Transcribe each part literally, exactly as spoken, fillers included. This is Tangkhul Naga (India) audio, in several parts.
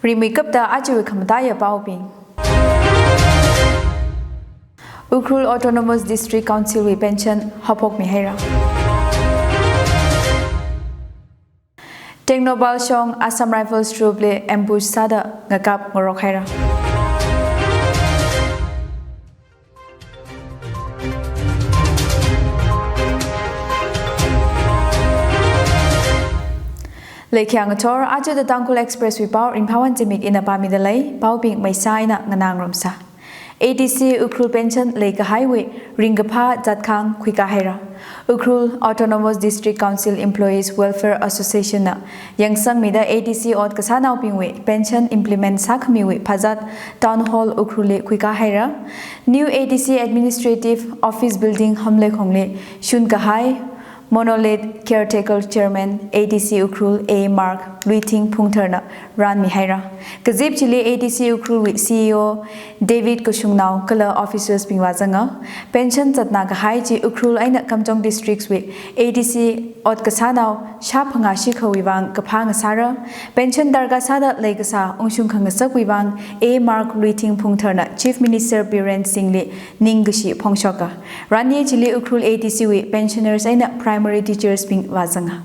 Rimeikapta ajawui khamataiya paobing. Ukhrul Autonomous District Council wui pension haophokmihaira. Tengnoupal shong Assam Rifles troop li ambush sāda ngakap ngarok haira. Leikhiya ngathor, aja The Tangkhul Express wui pao Ringphāwon Zimik ina pāmida lei, paobing maisa eina nganā ngarumsa. A D C Ukhrul pension leikahaiwui ringkaphā zatkhang khuikā haira. Ukhrul Autonomous District Council Employees Welfare Association na yangsangmida A D C ot kasānaobingwui pension implement sākhamiwui phazat Town Hall Ukhrul li khuikā haira. New A D C Administrative Office Building Hamleikhongli shunkahai Monolith Caretaker Chairman A D C Ukhrul A Mark Luithing Phungthar na ranmihaira. Kazip chili A D C Ukhrul wui C E O David Kashungnao kala officers bing vāzanga. Pension zatna kahai chi Ukhrul eina Kamjong districts wui A D C ot kasānao shāphangā shikhawui vang kaphā ngasāra. Pension darkar sāda leikasā ungshung khangasakwui vang A Mark Luithing Phungthar na Chief Minister Biren Singh li ningkashi phongshoka. Ranye chili Ukhrul A D C wui pensioners eina primary teachers bing vāzanga.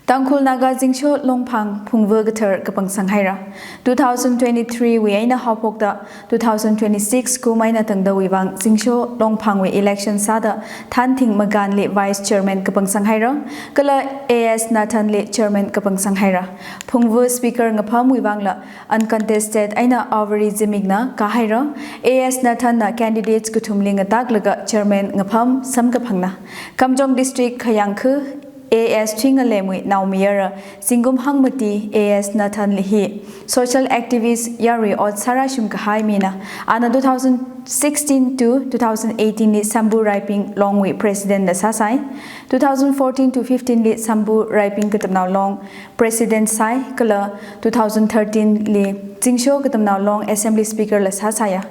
Tangkhul Naga Zingsho Longphang phungva kathar kapangsang haira. Two thousand twenty-three wui eina haophokta two thousand twenty-six kum eina tangdawui vang Zingsho Longphangwui election sāda Thanthing Magan li vice chairman kapangsang haira, kala A S Nathan li chairman kapangsang haira. Phungva speaker ngaphamwui vangla uncontested eina Avari Zimik na kāhaira. A S Nathan na candidates kathumli ngataklaga chairman ngapham samkaphangna. Kamjong District khayang khu A S Thuingalemwui naomayara zingkum hangmati A S Nathan li hi social activist yarui ot sārashum kahai mina. Ana two thousand sixteen to two thousand eighteen li Sambu Raiping Longwui president na sāsai. Two thousand fourteen to fifteen li Sambu Raiping Katamnao Long president sai, kala two thousand thirteen li Zingsho Katamnao Long assembly speaker la sāsaiya.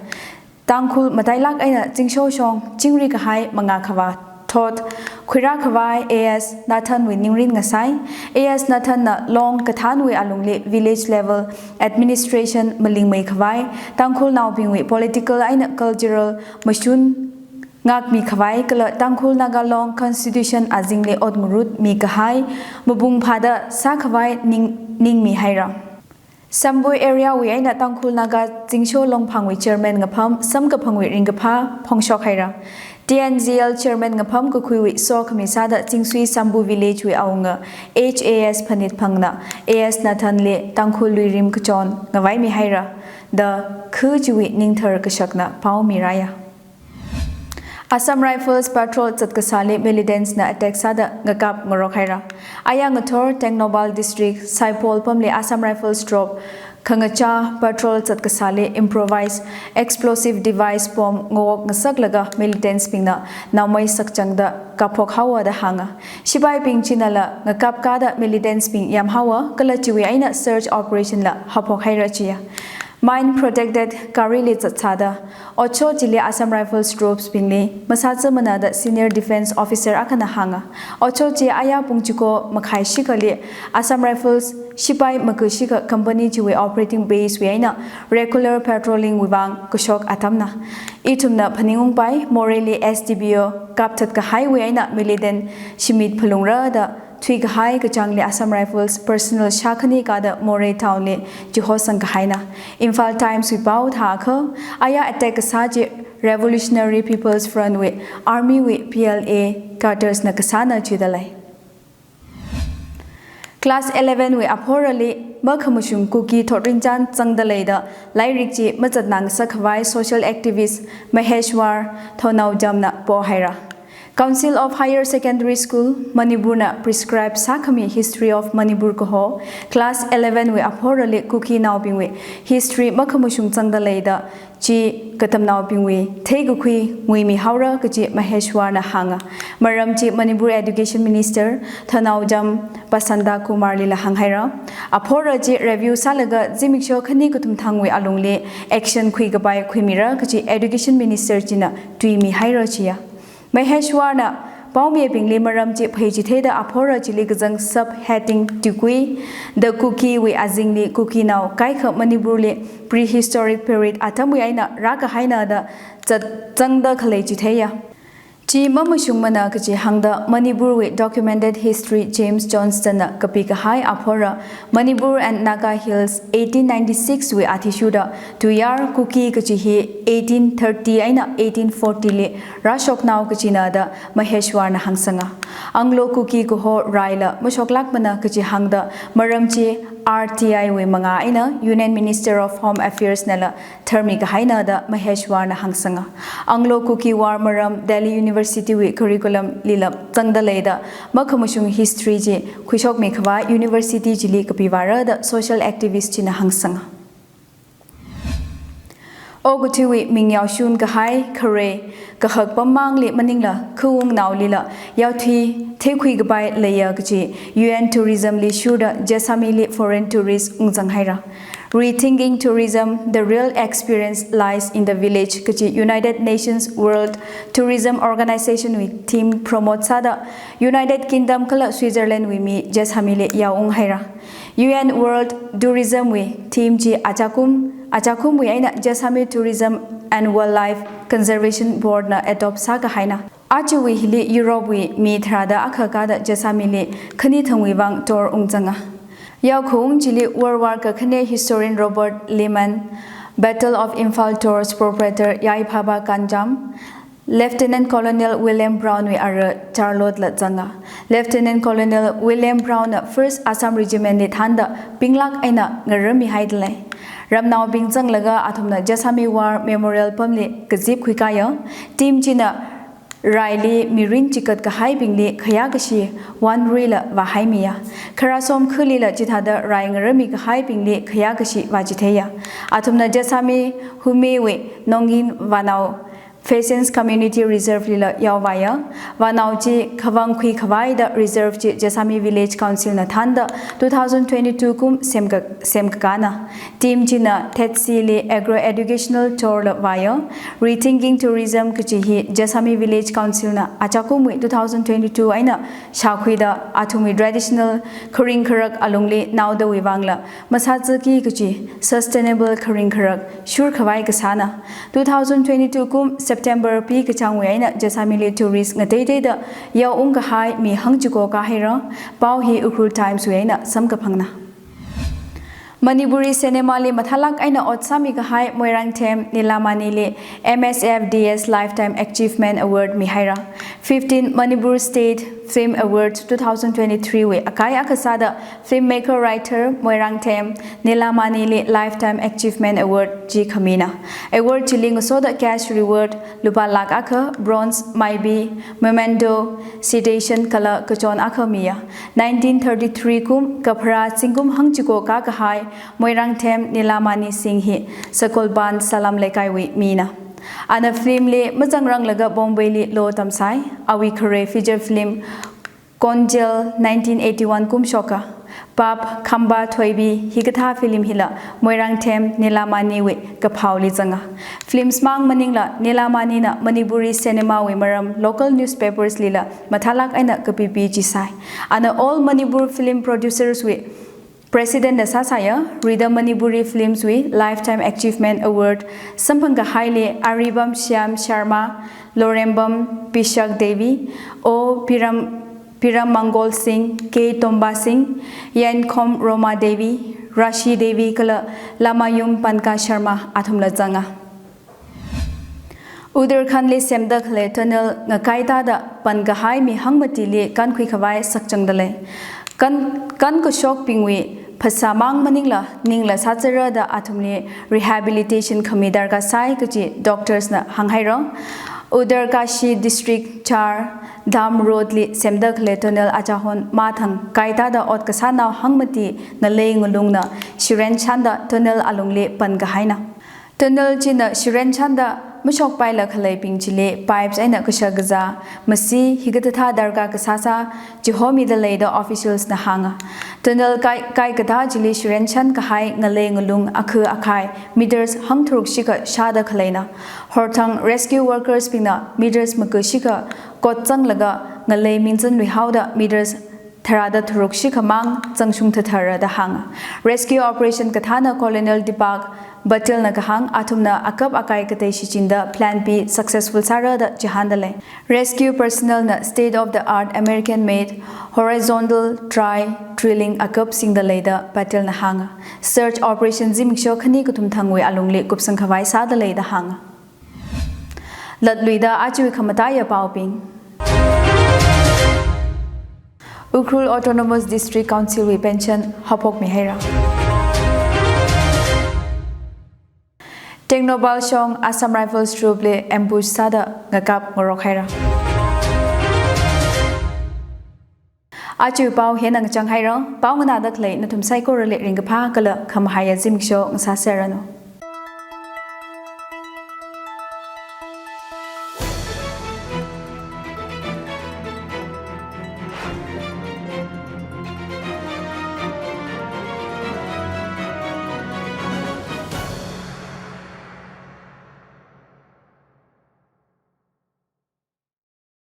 Tangkhul matailak eina Zingsho shong chingri kahai mangā khavā thot khuirā khavai A S Nathan wui ningrin ngasai. A S Nathan na Long kathānwui alungli village level administration malingmei khavai, Tangkhulnaobingwui political eina cultural mashun ngakmi khavai kala Tangkhul Naga Long constitution azingli ot ngarutmi kahai mapung phāda sākhavai ning, ningmihaira. Sambu area wui eina Tangkhul Naga Zingsho Longphangwui chairman ngapham samkaphangwui ringkaphā phongshok haira. T N Z L chairman ngapham kakhuiwui sokhami sāda Zingsui Sambu village wui awunga H A S Phanitphang na A S Nathan li Tangkhul luirim kachon ngavaimihaira da khu chiwui ningthar kashakna paomiraya. Assam Rifles patrol zatkasāli militants na attack sāda ngakap ngarok haira. Aya ngathor Tengnoupal District, Saipol pamli Assam Rifles troop khangachā patrol zatkasāli improvised explosive device bomb ngawok ngasaklaga militants bingna naomei sakchangda kapphok haowa da hānga. Sipaibing chinala ngakap kāda militants bing yamhaowa, kala chiwui eina search operation la haophok haira chiya. Mine protected gari li zatsāda otshot chili Assam Rifles troops bingli masāzamana da senior defence officer akhana hānga. Otshot chi aya pung chiko makhai shikhali Assam Rifles sipai maku shikha company chiwui operating base wui eina regular patrolling wui vang kashok atamna. Ithumna phaningungpai, Moreh li S D P O kapthat kahaiwui eina militant shimit phalungra da thuikahai kachāngli Assam Rifles personnel shā khani kāda Moreh town li chihosang kahaina. Imphal Times wui pao thākha, aya attack kasā chi Revolutionary People's Front wui army wui P L A cadres na kasāna chida lei. Class eleven wui aphorali makhamashung Kuki thotrinchān zangda leida lairik chi mazatnang sākhavai social activist Maheshwar Thounaojam na pohaira. Council of Higher Secondary School Manipur na prescribe sākhami History of Manipur kaho class eleven wui aphorali Kukinaobingwui history makhamashung zangda leida chi katamnaobingwui theikakhui nguimihaora kaji Maheshwar na hānga. Maram chi Manipur Education Minister Thounaojam Basanta Kumar lila hānghaira. Aphora chi review sālaga zimiksho khani kathum thangwui alungli action khuikapai khuimira kaji Education Minister china tuimihaira chiya. Maheshwar na Paomibingli maram chi pheichitheida aphora chili kazang sub-heading tuikui, The Kuki wui azingli Kukinao kaikha Manipurli prehistoric period atamwui eina rākahaina da zat zangda khalei chitheiya. Chi mamashungmana kachi hāngda Manipurwui documented history James Johnston na kapikahai aphora Manipur and Naga Hills eighteen ninety-six wui athishurda Tuiyar Kuki kachi hi eighteen thirty eina eighteen forty li rāshoknao kachina da Maheshwar na hāngsanga. Anglo Kuki kaho raila mashoklākmana kachi hāngda maram chi R T I wui mangā eina Union Minister of Home Affairs nala tharmikahaina da Maheshwar na hāngsanga. Anglo Kuki War maram Delhi University wui curriculum lila zangda leida makhamashung history chi khuishokmikhavai university chili kapivāra da social activist china hāngsanga. Okathuiwui ming yaoshun kahai khare kahak pam mangli maningla khaungnaolila yaothui theikhui kapai leiya kachi U N tourism li shurda Jessami li foreign tourist ungzang haira. Rethinking tourism, the real experience lies in the village kachi United Nations World Tourism Organization wui theme promote sāda United Kingdom kala Switzerland wui mi Jessami li yaoung haira. U N World Tourism wui theme chi achakum, achakumwui eina Jessami Tourism and Wildlife Conservation Board na adopt sākahaina. Achuwui hili Europe wui mi tharāda akha kāda Jessami li khani thangwui vang tour ungzanga. Yaokhaung chili World War kakhane historian Robert Lehman, Battle of Imphal tours proprietor Yaiphaba Kanjam, Lieutenant Colonel William Brown wui ara Charlotte la zanga. Lieutenant Colonel William Brown na First Assam Regiment li thānda pinglāk eina ngaramihaida lei. Ramnaobing zanglaga athumna Jessami War Memorial pamli kazip khuikāya. Team china raili mirin chikat kahaibingli khayākashi wanruila vāhaimiya. Kharā somkhulila chithāda rai ngarami kahaibingli khayākashi vāchitheiya. Athumna Jessami Humewui Nongin Vānao Pheasants Community Reserve lila yaovāya. Vānao chi khavang khuikhavaida reserve chi Jessami Village Council na thānda two thousand twenty-two kum semka-, semkakāna. Team china Thetsi li agro educational tour la vāya. Rethinking tourism kachi hi Jessami Village Council na achakumwui two thousand twenty-two eina shākhuida athumwui traditional kharing kharak alungli naodawui vangla masāzaki kachi sustainable kharing kharak shurkhavai kasāna. Two thousand twenty-two kum September pi kachāngwui eina Jessami li tourist ngateiteida yaoung kahai mi hangchiko kāhaira. Pao hi Ukhrul Times wui eina samkaphangna. Manipuri cinema li mathālāk eina ot sāmi kahai Moirangthem Nilamani li M S F D S Lifetime Achievement Award mihaira. Fifteen Manipur State Film Awards two thousand twenty-three wui akai akha sāda filmmaker writer Moirangthem Nilamani li Lifetime Achievement Award chi khamina. Award chili ngasoda cash reward lupā lakh akha, bronze maibi, memento, citation kala kachon akha miya. Nineteen thirty-three kum kapharā zingkum hangchiko kākahai Moirangthem Nilamani Singh hi Sakolban Salam Leikaiwui mina. Ana film li mazangranglaga Bombay li law tamsai, awui khare feature film Konjal nineteen eighty-one kum shoka. Pap Khamba Thoibi hikathā film hila Moirangthem Nilamani wui kaphaoli zanga. Films mang maningla Nilamani na Manipuri cinema wui maram local newspapers lila mathālāk eina kapipi chisai. Ana All Manipur Film Producers wui President na sāsāya, rida Manipuri Films wui Lifetime Achievement Award samphang kahaili Aribam Shyam Sharma, Lorembam Pishak Devi, O Piram, Piram Mangol Singh, K Tomba Singh, Yankhom Roma Devi, Rashi Devi kala Lamayum Panka Sharma athumla zanga. Uttarakhand li semda khalei tunnel ngakai tāda pan kahai mi hangmatili kankhui khavai sakchangda lei. Kan, kankashokbingwui phasā mang maningla, ningla sāzara da athumli rehabilitation khami darkar sai kachi doctors na hānghaira. Uttarkashi District Char Dham Road li semda khalei tunnel achahon mathang kai tāda ot kasānao hangmati ngalei ngalungna shiren chanda tunnel alungli pan kahaina. Tunnel china shiren chanda mashokpaila khaleibing chili pipes eina kashā kazā, masi, hikathāda darkar kasāsā chihomida lei da officials na hānga. Tunnel kai, kaikada chili shirenshan kahai ngalei ngalung akha akhai meters hangtharuk shikha shāda khaleina. Horthang rescue workers bingna meters makashikha kot zanglaga ngalei mingzan luihaoda meters tharāda tharuk shikhamang zangshung thathara da hānga. Rescue operation kathāna Colonel Deepak Patil na kahāng athumna akap akai katei shichinda plan B successful sāra da chihānda lei. Rescue personnel na state of the art American made horizontal try drilling akap singda lei da Patil na hānga. Search operation zimiksho khani kathum thangwui alungli kupsang khavai sāda lei da hānga. Latluida aja khamataiya paobing. Ukhrul Autonomous District Council wui pension haophokmi haira. Tengnoupal shong Assam Rifles troop li ambush sāda ngakap ngarok haira. Aja pao hina ngachang haira, pao nganāda khalei nathum saikorali ringkaphā kala khamahaiya zimiksho ngasāserranu.